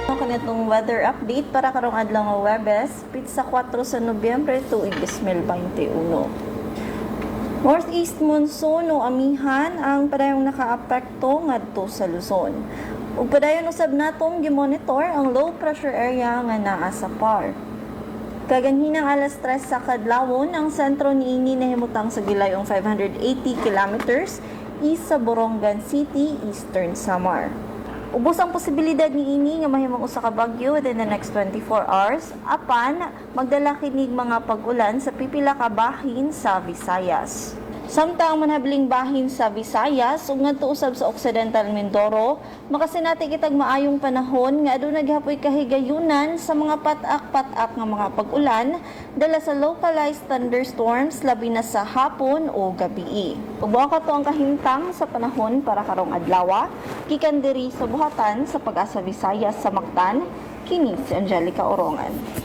Kanitong weather update para karong adlaw nga Huwebes, pitsa 4 sa Nobyembre tuig 2021. Northeast monsoon o amihan ang padayong nakaapekto ngadto sa Luzon. Ug padayon usab natong gimonitor ang low pressure area nga naa sa PAR. Kaganhinang alas 3 sa kadlawon, ang sentro niini nahimutang sa gilayong 580 kilometers east sa Borongan City, Eastern Samar. Ubos ang posibilidad niini nga mahimong usa ka bagyo within the next 24 hours apan magdala kinig mga pag-ulan sa pipila ka bahin sa Visayas. Samtang ang manhabiling bahin sa Visayas ug ngadto usab sa Occidental Mindoro, makasinati kitag maayong panahon nga aduna gihapoy kahigayunan sa mga pat-ak-pat-ak nga mga pag-ulan dala sa localized thunderstorms, labi na sa hapon o gabii. Ug mao kato ang kahimtang sa panahon para karong adlaw, gikan diri sa buhatan sa Pag-asa Visayas sa Mactan, kini si Angelica Orongan.